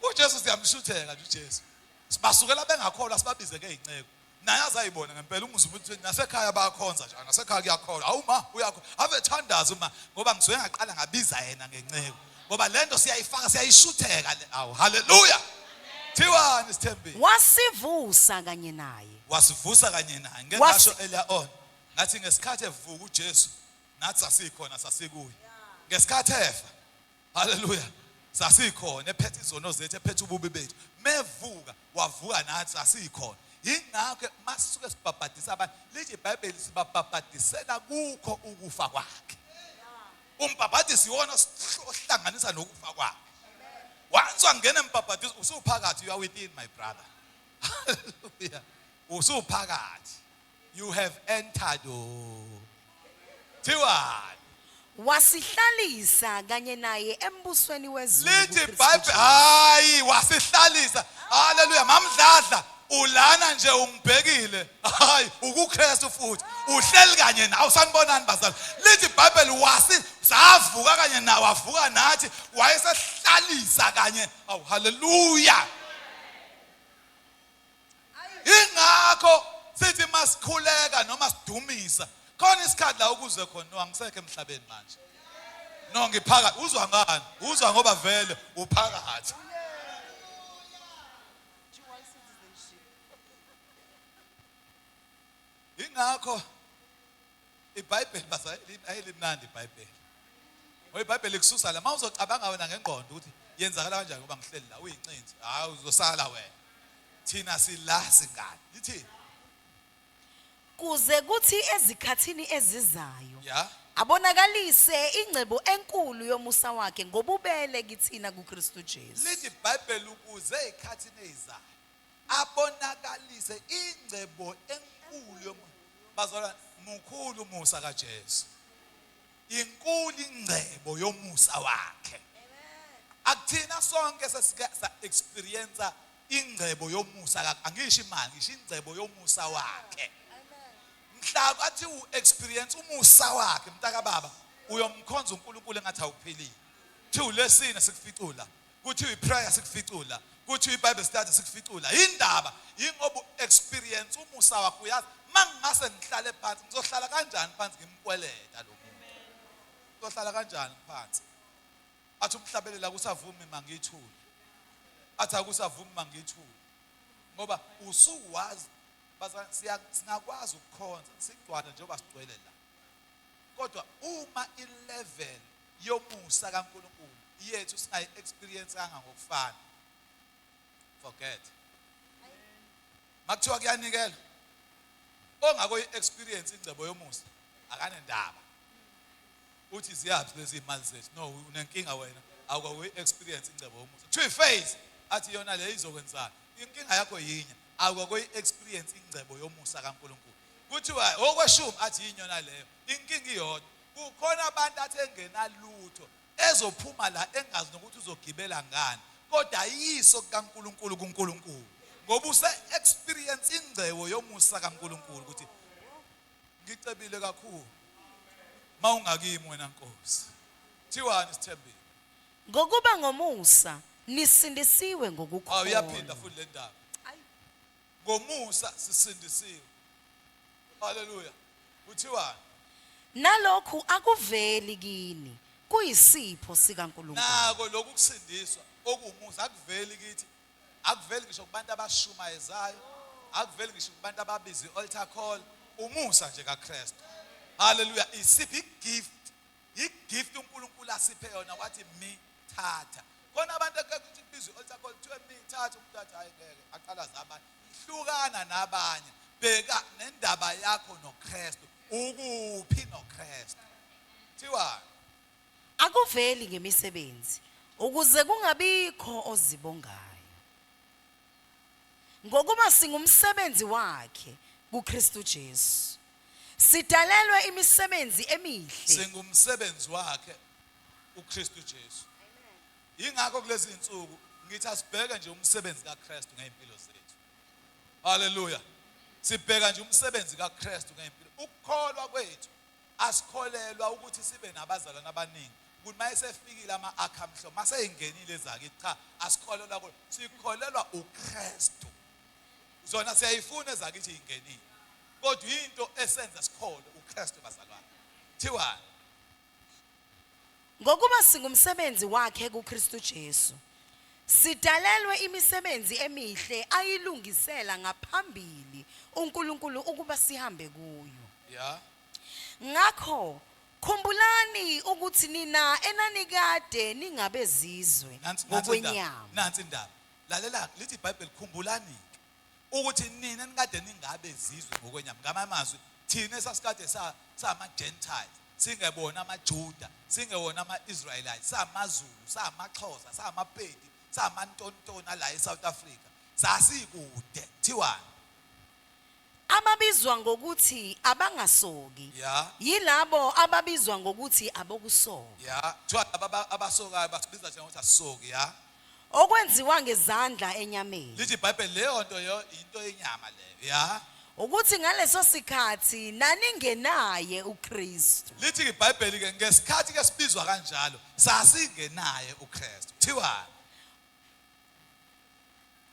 uJesu siyamshutheka nje uJesu sibasukela bengakholwa sibabize ngeyinceku naye azayibona ngempela umuzwa ukuthi nasekhaya bayakhonza nje nasekhaya kuyakholwa awu ma uyakho ave thandaza uma ngoba ngisuke ngaqala ngabiza yena ngenceku ngoba lento siyayifaka siyayishutheka le awu haleluya thiwani sithembile Wasivusa kanye naye. Wasivusa kanye naye ngeke ngasho earlier on ngathi ngesikhathi evuka uJesu nathi sasikhona sasikuye ngesikhathi efa Haleluya. Sasikhona ephethe izono zethu ephethe ububi bethu. Mevuka wavuka nathi sasikhona. Yingakho masisuke sibhabhadisa abantu lithi iBhayibheli sibabhabhadisela kukho ukufa kwakhe. Umbhabhadisi iwona ohlanganisa nokufa kwakhe. Once wangena embhabhadiso usuphakathi you are within my brother. Hallelujah. Usuphakathi. You have entered. Oh. Thiwani? Wasihlalisa kanye naye embusweni wezulu Lithi kuKristu iBhayibheli Jesu. hayi wasihlalisa. Haleluya mamdladla ulana nje ungibhekile. Hayi ukuKristu futhi. Uhleli kanye nawe sanibonani bazali. Lithi iBhayibheli wasi savuka kanye nawe wavuka nathi wayesehlalisa kanye. Awu haleluya. Ingakho sithi masikhuleka noma sidumisa khona isikhathi la ukuze khona no angisekho emhlabeni manje no ngiphakathi uzwa ngani uzwa ngoba vele uphakathi ingakho iBhayibheli ayilimnandi iBhayibheli ngoba iBhayibheli likususa la mawuzocabanga wena ngengqondo ukuthi yenzakala kanjani ngoba ngihleli la uyincinci hayi uzosala wena thina sila singani lithi Kuze kuthi ezikhathini ezizayo ya Abonakalise ingcebo enkulu yomusa wakhe ngobubele kithina kuKristu Jesu. Lithi iBhayibheli ukuze ezikhathini ezizayo abonakalise ingcebo enkulu yomusa. Bazalwane, mukhulu umusa kaJesu. Inkulu ingcebo yomusa wakhe. Akuthina sonke sesike sa experience ingcebo yomusa kakhe. Angisho imali, ngisho ingcebo yomusa wakhe. Mhla athi u-experience umusa wakhe, mntaka baba, uyomkhonza uNkulunkulu engathi awuphilile. Kuthiwa uLwesine sikuficula, kuthiwa i-prayer sikuficula, kuthiwa i-Bible study sikuficula. Indaba yingoba u-experience umusa wakhe. Uyazi mangingase ngihlale phansi, ngizohlala kanjani phansi ngimkweleta lo muntu? Ngizohlala kanjani phansi? Athi umhlabelela akusavumi mangithule, athi akusavumi mangithule, ngoba usuwazi. Bazalwane, singakwazi ukukhonza sigcwale njengoba sigcwele la, kodwa uma i-level yomusa kaNkulunkulu yethu singayi-experience ngokufana, forget. Makuthiwa kuyanikela, ongakoyi-experience ingcebo yomusa akanendaba, uthi ziyaphi lezi imali zethu. No, unenkinga wena, awukakuyi-experience ingcebo yomusa. Kuthiwa i-faith, athi yona le izokwenzani. Inkinga yakho yinye, awukakuyi-experience ingcebo yomusa kaNkulunkulu. Kuthiwa okweshumi, athi yinyona leyo. Inkinga iyodwa, kukhona abantu athi engenalutho, ezophuma la engazi nokuthi uzogibela ngani, kodwa yiso kaNkulunkulu kuNkulunkulu, ngoba use-experience ingcebo yomusa kaNkulunkulu ukuthi ngicebile kakhulu mawungakimi wena Nkosi. Thiwani, sithembile? Ngokuba ngomusa nisindisiwe ngokukholwa. Uyaphinda futhi le ndaba. Ngomusa sisindisiwe. Haleluya. Kuthiwani? Nalokhu akuveli kini, kuyisipho sikaNkulunkulu. Nako lokhu kusindiswa okuwumusa akuveli kithi, akuveli ngisho kubantu abashumayezayo, akuveli ngisho kubantu ababiza i-altar call. Umusa nje kaKristu. Haleluya. Isiphi i-gift? I-gift uNkulunkulu asiphe yona, wathi mi thatha. Khona abantu ekuthi kubizwa i-altar call, kuthiwe mi thatha, umuntu athi hayi ngeke, aqala zabanye. Hlukana nabanye, bheka nendaba yakho noKristu. Ukuphi noKristu? Thiwani? Akuveli ngemisebenzi, ukuze kungabikho ozibongayo. Ngokuba singumsebenzi wakhe kuKristu Jesu, sidalelwe imisebenzi emihle. Singumsebenzi wakhe uKristu Jesu. Ingakho kulezi insuku ngithi asibheke nje umsebenzi kaKristu ngeimpilo zethu. Haleluya. Sibheka nje umsebenzi kaKristu ngeimpilo. Ukukholwa kwethu, asikholelwa ukuthi sibe nabazalwane abaningi, ukuthi mayesefikile ama-akha amhlophe maseyingenile ezakithi. Cha, asikholelwa kulo, sikholelwa uKristu. Zona siyayifuna ezakithi ingenile, kodwa into esenza sikholwe uKristu, bazalwane. Thiwani? Ngokuba singumsebenzi wakhe kuKristu Jesu, sidalelwe imisebenzi emihle ayilungisela ngaphambili uNkulunkulu ukuba sihambe kuyo. Ngakho khumbulani ukuthi nina enanikade ningabezizwe Nansi nansi indaba. ngokwenyama. Nansi indaba, lalela, lithi iBhayibheli khumbulani ukuthi nina nikade ningabe zizwe ngokwenyama. Ngamanye amazwi, thina esasikade sama Gentiles, singebona amaJuda, singewona ama-Israelites, samaZulu, samaXhosa, samaPedi, samantontona la eSouth Africa, sasikude. Thiwani? Ababizwa ngokuthi abangasoki yilabo ababizwa ngokuthi abokusoka. Ya, kuthiwa laba abasokayo basibiza nje ngokuthi asisoki, ya. Okwenziwa ngezandla enyameni. Lithi iBhayibheli leyo nto yo into yenyama leyo, ya. Ukuthi ngaleso sikhathi naningenaye uKristu. Lithi iBhayibheli ke ngesikhathi ke sibizwa kanjalo sasingenaye uKristu. Kuthiwani?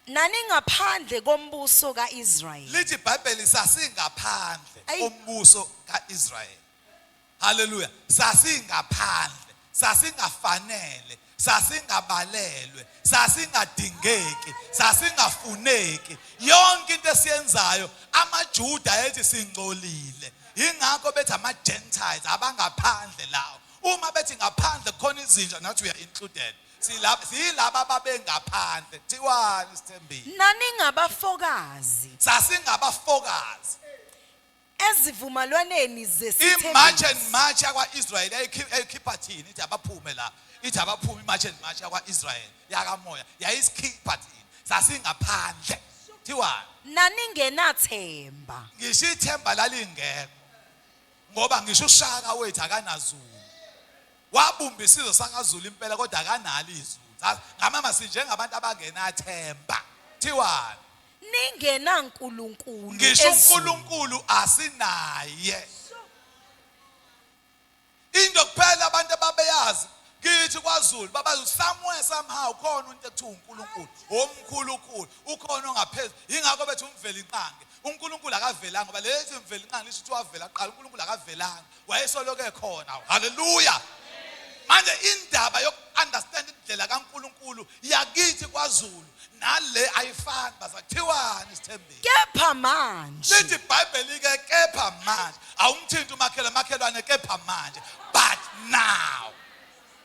Naningaphandle kombuso kaIsrayeli. Lithi iBhayibheli sasingaphandle Ayi. kombuso kaIsrayeli. Haleluya. Sasingaphandle, sasingafanele, sasingabalelwe, sasingadingeki, sasingafuneki. Yonke into esiyenzayo amaJuda ethi singcolile. Ingakho bethi ama Gentiles, abangaphandle lawo. Uma bethi ngaphandle khona izinja, nathi we are included. Silapha, siyilaba ababengaphandle. Thiwani, sithembile? Naningabafokazi. Sasingabafokazi. Ezivumelwaneni I-March zesithembiso. and March yakwa-Israel yayikhipha thina, ithi abaphume la, ithi abaphume. I-March and March yakwa-Israel yakamoya yayisikhipha thina, sasingaphandle. Thiwani? Naningenathemba. Ngisho ithemba lalingekho, ngoba ngisho uShaka wethu akanazulu. Wabumba isizwe sakaZulu impela, kodwa akanalo izulu. Ngamama sinjengabantu abangenathemba. Thiwani? NingenaNkulunkulu Ngisho ezweni. uNkulunkulu asinaye. Into kuphela abantu ababeyazi kithi kwaZulu, babazi somewhere, somehow khona into ekuthiwa uNkulunkulu omkhulukhulu, ukhona ongaphezulu. Ingakho bethi uMvelinqangi. UNkulunkulu akavelanga, ngoba lezi Mvelinqangi lisho ukuthi wavela kuqala. UNkulunkulu akavelanga, wayesoloke ekhona. Haleluya! Manje indaba yoku-understand indlela kaNkulunkulu yakithi kwaZulu nale ayifani, bazakuthiwani, sithembile? Kepha manje. Lithi iBhayibheli ke, kepha manje. Awumthinti umakhelwane, makhelwane, kepha manje, but now.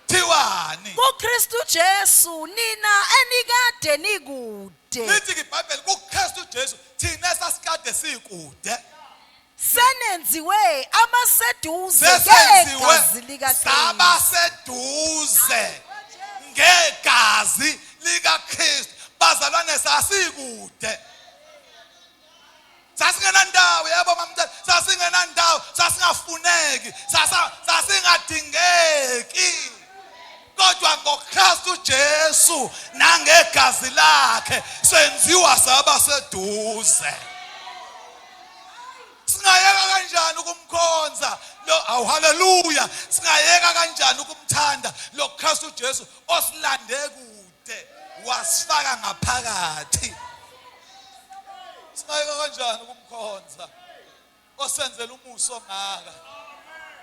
Thiwani? KuKristu Jesu nina enikade nikude Lithi ke iBhayibheli, kuKristu Jesu thina sasikade sikude senenziwe abaseduze sesenziwe ngegazi likaKristu. Sabaseduze ngegazi likaKristu. Bazalwane, sasikude, sasingenandawo. Yebo, mamthe, sasingenandawo, sasingafuneki, sasingadingeki, kodwa ngoKristu Jesu nangegazi lakhe senziwa saba seduze. Singayeka kanjani ukumkhonza lo? Awu, haleluya! Singayeka kanjani ukumthanda lo Kristu Jesu osilande kude wasifaka ngaphakathi? Singayeka kanjani ukumkhonza osenzela umusa ongaka,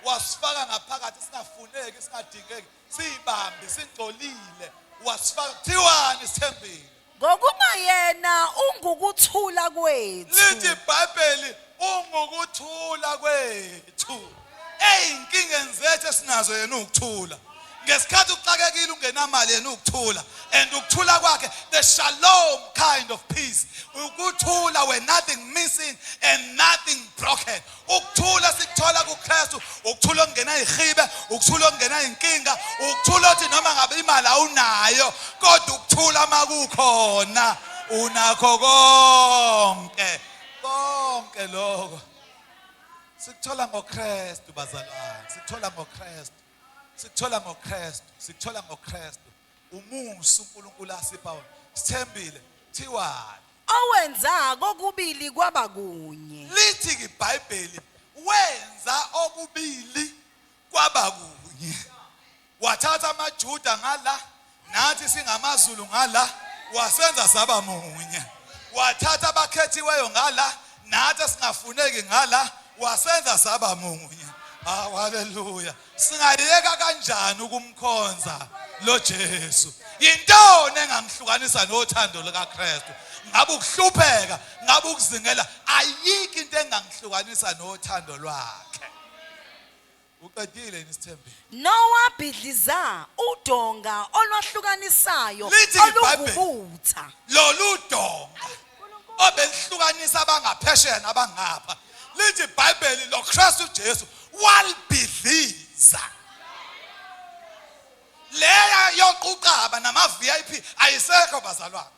wasifaka ngaphakathi singafuneki, singadingeki, siyibambe singcolile, wasifaka? Kuthiwani, sithembile? Ngokuba yena ungukuthula kwethu. Lithi iBhayibheli ungukuthula kwethu. Eyinkingeni zethu esinazo, yena ukuthula. Ngesikhathi uxakekile, ungenamali, yena ukuthula. And ukuthula kwakhe, the shalom kind of peace, ukuthula where nothing missing and nothing broken. Ukuthula sikuthola kuKristu, ukuthula okungena ihibe, ukuthula okungena inkinga, ukuthula othi noma ngabe imali awunayo, kodwa ukuthula makukhona unakho konke. Konke lokho sikuthola ngoKristu, bazalwane. Sikuthola ngoKristu, sikuthola ngoKristu, sikuthola ngoKristu. Umusa uNkulunkulu asipha wona, sithembile. Thiwani? Owenza kokubili kwaba kunye. Lithi iBhayibheli wenza okubili kwaba kunye. Wathatha amaJuda ngala, nathi singamaZulu ngala, wasenza saba munye. Wathatha abakhethiweyo ngala, nathi singafuneki ngala, wasenza saba munye. Ah, haleluya! Singayeka kanjani ukumkhonza lo Jesu? Yintoni engangihlukanisa nothando lukaKristu? Ngabe ukuhlupheka, ngabe ukuzingela? Ayikho into engangihlukanisa nothando lwakhe. Uqedile yini, sithembile? Nowabhidliza udonga olwahlukanisayo Lithi iBhayibheli. olungubutha. Lolu donga obelihlukanisa abangaphesheya nabangapha, lithi iBhayibheli lo Kristu Jesu walibhidliza. Leya yoquqaba nama VIP ayisekho, bazalwane.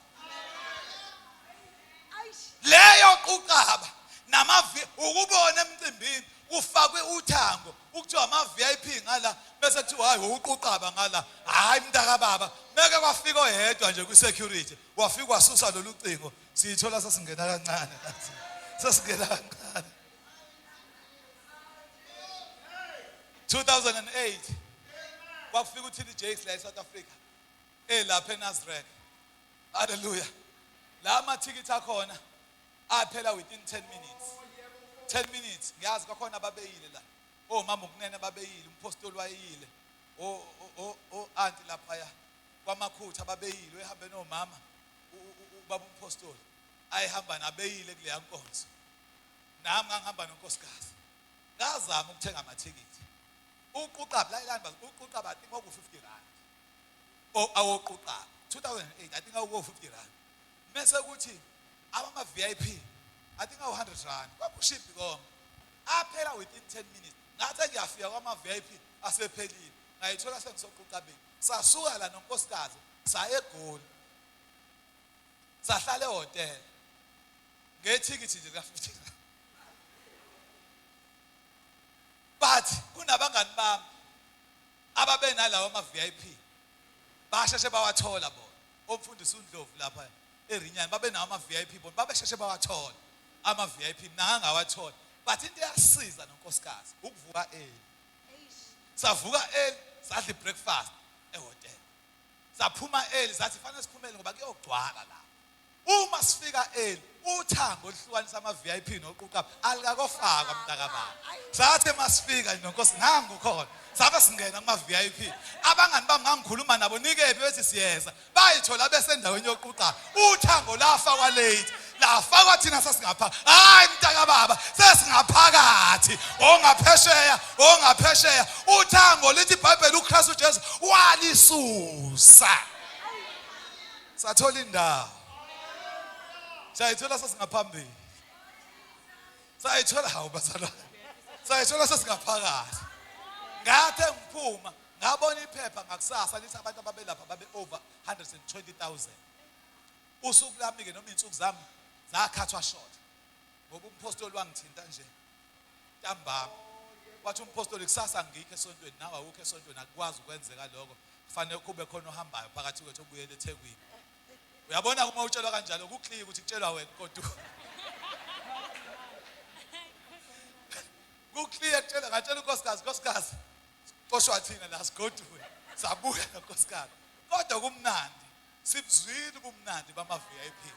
Leyo quqaba nama ukubona emcimbini kufakwe uthango, ukuthiwa ama VIP ngala, bese kuthiwa hayi, uquqaba ngala. Hayi, mntaka baba, meke kwafika oyedwa nje kwi security, wafika wasusa lolu cingo, siyithola sesingena kancane nathi, sesingena kancane. 2008 kwafika uTD Jakes la eSouth Africa, elapha eNasrec. Haleluya! La amathikithi akhona aphela within 10 minutes, 10 minutes. Ngiyazi kwakhona ababeyile la, omama ukunene babeyile, umpostoli wayeyile, o auntie laphaya kwamakhutha babeyile, ehambe nomama ubaba umpostoli ayihamba nabeyile kuleya nkonzo. Nami ngangihamba nonkosikazi, ngazama ukuthenga amathikithi. Uquqaba la ilani, uquqaba I think kwaku 50 rand o awoquqaba 2008, I think awuko 50 rand. Mase kuthi abama VIP I think awu 100 rand. Kwakushibhi konke. Aphela within 10 minutes. Ngathi ngiyafika kwama VIP asephelile. Ngayithola sengisoquqabeni. Sasuka la nonkosikazi saya eGoli. Sahlala ehhotel. Ngethikithi nje ka 50. But kunabangani bami ababenalawo ama VIP. Basheshe bawathola bona. Omfundisi uNdlovu lapha eRinyani babenawo ama VIP bona babesheshe bawathola ama VIP mina ngangawathola. But into eyasiza nonkosikazi ukuvuka early. Savuka early sadla breakfast ehotel. Saphuma early sathi fanele siphumele ngoba kuyogcwala la. Uma sifika early uthango oluhlukanisa ama VIP noquqaba alikakofakwa mntakababa. Sathi masifika nje nonkosi nangu khona. Sabe singena kuma VIP. Abangani bami ngangikhuluma nabo nikephi bethi siyeza. Bayithola besendaweni yoquqaba. Uthango lafakwa late. Lafakwa thina sasingapha. Hayi mntakababa sesingaphakathi. Ongaphesheya, ongaphesheya. Uthango lithi iBhayibheli uKristu Jesu walisusa. Sathola indawo. Sayithola sesingaphambili. Sayithola hawu bazalwane. Sayithola sesingaphakathi. Ngathe ngiphuma ngabona iphepha ngakusasa lithi abantu ababelapha babe over 120,000. Usuku lami ke noma insuku zami zakhathwa short. Ngoba umpostoli wangithinta nje ntambama. Wathi umpostoli kusasa ngikho esontweni nawe awukho esontweni akukwazi ukwenzeka lokho. Kufanele kube khona ohambayo phakathi kwethu obuyele eThekwini. Uyabona uma utshelwa kanjalo kuclear ukuthi kutshelwa wena kodwa kuclear kutshela ngatshela unkosikazi nkosikazi xoshwa thina la sigoduke sabuya nonkosikazi kodwa kumnandi sibuzwile ubumnandi bama VIP.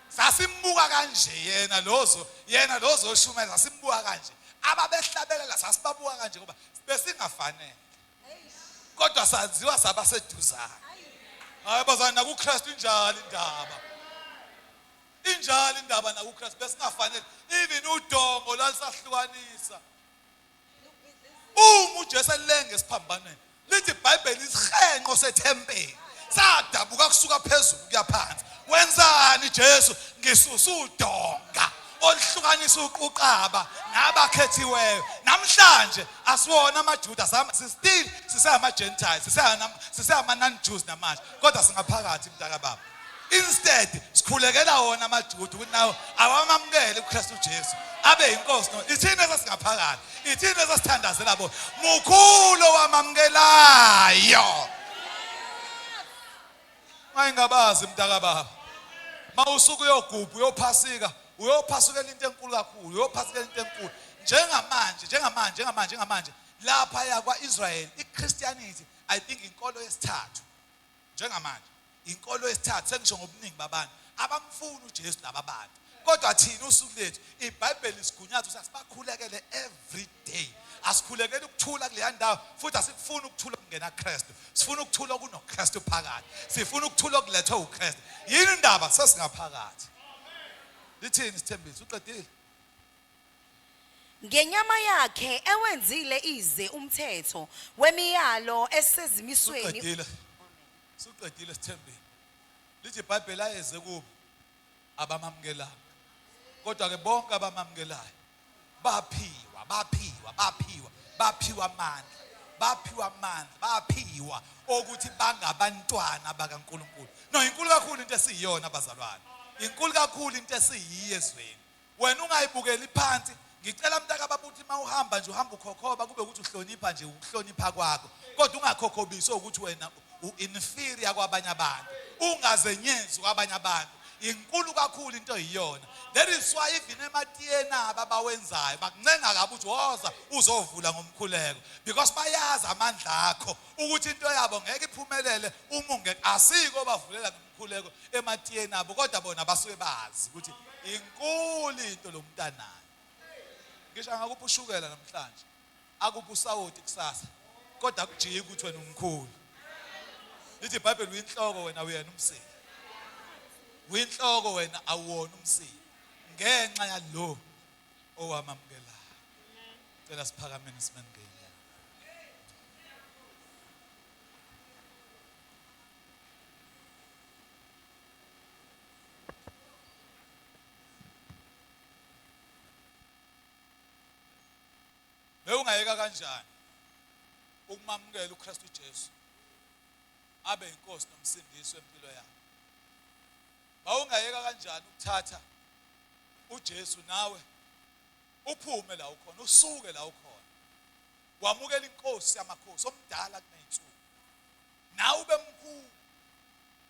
Sasimbuka kanje yena lozo yena lozoshumela sasimbuka kanje ababehlabelela sasibabuka kanje ngoba besingafanele kodwa saziwa saba seduzane. Hayi bazalwane nakuKristu injalo indaba. Injalo indaba nakuKristu besingafanele even udongo lalisahlukanisa. Uma uJesu elenga esiphambanweni lithi iBhayibheli isihenqo sethempeli sadabuka kusuka phezulu kuya phansi. Wenzani Jesu? Ngisusa udonga oluhlukanisa uquqaba nabakhethiweyo. Namhlanje asiwona amaJuda, still siseyama Gentiles, siseyama non-Jews namanje, kodwa singaphakathi mntakababa. Instead sikhulekela wona amaJuda ukuthi nawo awamamukele uKristu Jesu abe inkosi. No ithina esasingaphakathi, ithina esasithandazela bona. Mukhulu owamamukelayo. Mayingabazi mntakababa. Mawusuke uyogubha uyophasika, uyophasukela into enkulu kakhulu, uyophasukela into enkulu. Njengamanje, njengamanje, njengamanje, njengamanje lapha yakwa-Israel iChristianity I think inkolo yesithathu. Njengamanje inkolo yesithathu sengisho ngobuningi babantu abamfuni uJesu laba bantu. Kodwa thina usuku lethu iBhayibheli lisigunyaza ukuthi asibakhulekele every day. Asikhulekele ukuthula kuleya ndawo futhi asikufuni ukuthula okungena Kristu. Sifuna ukuthula okunoKristu phakathi. Sifuna ukuthula okulethwe uKristu. Yini indaba sesingaphakathi. Lithini isithembiso? Uqedile? Ngenyama yakhe ewenzile ize umthetho wemiyalo esezimisweni. Suqedile. Suqedile sithembile. Lithi iBhayibheli ayeze kubo abamamkelanga. Kodwa ke bonke abamamkelayo baphiwa, baphiwa, baphiwa, baphiwa amandla. Baphiwa amandla, baphiwa ukuthi bangabantwana bakaNkuluNkulu. No, inkulu kakhulu into esiyiyona bazalwane. Inkulu kakhulu into esiyiyo ezweni. Wena ungayibukeli phansi. Ngicela mntaka baba ukuthi uma uhamba nje uhamba ukhokhoba kube ukuthi uhlonipha nje ukuhlonipha kwakho. Kodwa ungakhokhobiso ukuthi wena u-inferior kwabanye abantu. Ungazenyezi kwabanye abantu. Inkulu kakhulu into eyiyona. That is why even ematiyeni abo abawenzayo bakuncenga kabi ukuthi woza uzovula ngomkhuleko because bayazi amandla akho ukuthi into yabo ngeke iphumelele uma ungeke asiko bavulela ngomkhuleko ematiyeni abo kodwa bona basuke bazi ukuthi inkulu into lo muntu anayo. Ngisho angakupha ushukela namhlanje akupha usawoti kusasa kodwa akujiki ukuthi wena umkhulu. Lithi iBhayibheli uyinhloko wena uyena umsila. Uyinhloko wena awuwona umsila ngenxa yalo owamamukelayo. Cela siphakameni simengene. Bewungayeka kanjani ukumamukela uKristu Jesu abe inkosi nomsindisi wempilo yakho? Bawungayeka kanjani ukuthatha uJesu nawe uphume la ukhona, usuke la ukhona, wamukela inkosi yamakhosi omdala kuney'nsuku, nawe ube mkhulu,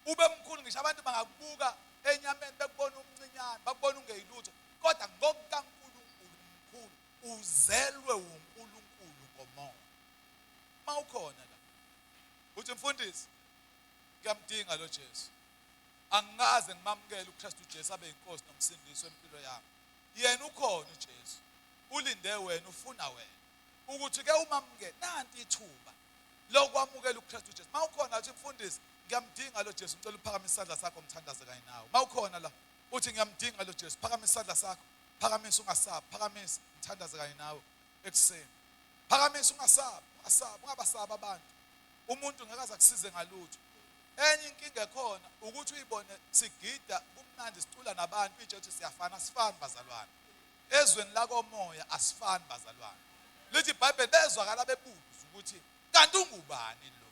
ube mkhulu ngisho abantu bangakubuka enyameni bekubona umncinyane, bakubona ungeyilutho, kodwa ngokukaNkulunkulu mkhulu, uzelwe uNkulunkulu ngomoya. Uma ukhona la uthi, mfundisi, ngiyamdinga lo Jesu, angikaze ngimamukele uKristu Jesu abe inkosi nomsindisi wempilo yami. Yena ukhona uJesu, ulinde wena, ufuna wena ukuthi ke umamukele. Nanti ithuba lokwamukela uKristu Jesu. Mawukhona uthi, mfundisi, ngiyamdinga lo Jesu, ngicela uphakamise isandla sakho ngithandaze kanye nawe. Mawukhona la uthi, ngiyamdinga lo Jesu, phakamisa isandla sakho, phakamisa, ungasabi, phakamisa, ngithandaze kanye nawe ekuseni. Phakamisa, ungasabi, ungasabi, ungabasabi abantu. Umuntu ngeke aze akusize ngalutho. Enye inkinga ekhona ukuthi uyibone sigida kumnandi, sicula nabantu, itshe ukuthi siyafana. Asifani bazalwane, ezweni lakomoya asifani bazalwane. Lithi iBhayibheli bezwakala bebuza ukuthi kanti ungubani lo,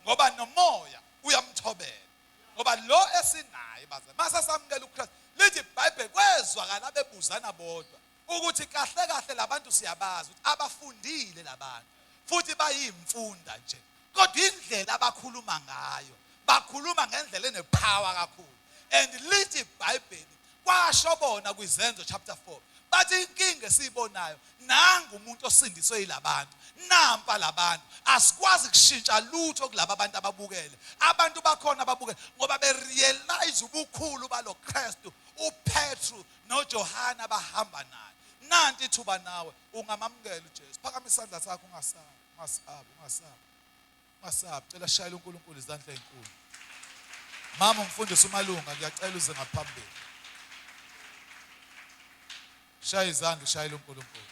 ngoba nomoya uyamthobela, ngoba lo esinaye bazalwane mase samukela uKristu. Lithi iBhayibheli kwezwakala bebuzana bodwa ukuthi kahle kahle labantu siyabazi ukuthi abafundile labantu, futhi bayimfunda nje, kodwa indlela abakhuluma ngayo, bakhuluma ngendlela enepower kakhulu. And lithi iBhayibheli kwasho bona kwiZenzo chapter 4, bathi inkinga esiyibonayo, nangu umuntu osindiswe yilabantu, nampa labantu, asikwazi kushintsha lutho kulaba abantu ababukele, abantu bakhona ababukele, ngoba berealize ubukhulu balo Kristu uPetru noJohana bahamba naye. Nanti ithuba, nawe ungamamukela uJesu. Phakamisa isandla sakho, ungasabi, ungasabi, ungasabi, ungasabi. Cela shayela uNkulunkulu izandla ezinkulu. Mama umfundisi uMalunga, ngiyacela uze ngaphambili. Shaya izandla, ushayela uNkulunkulu.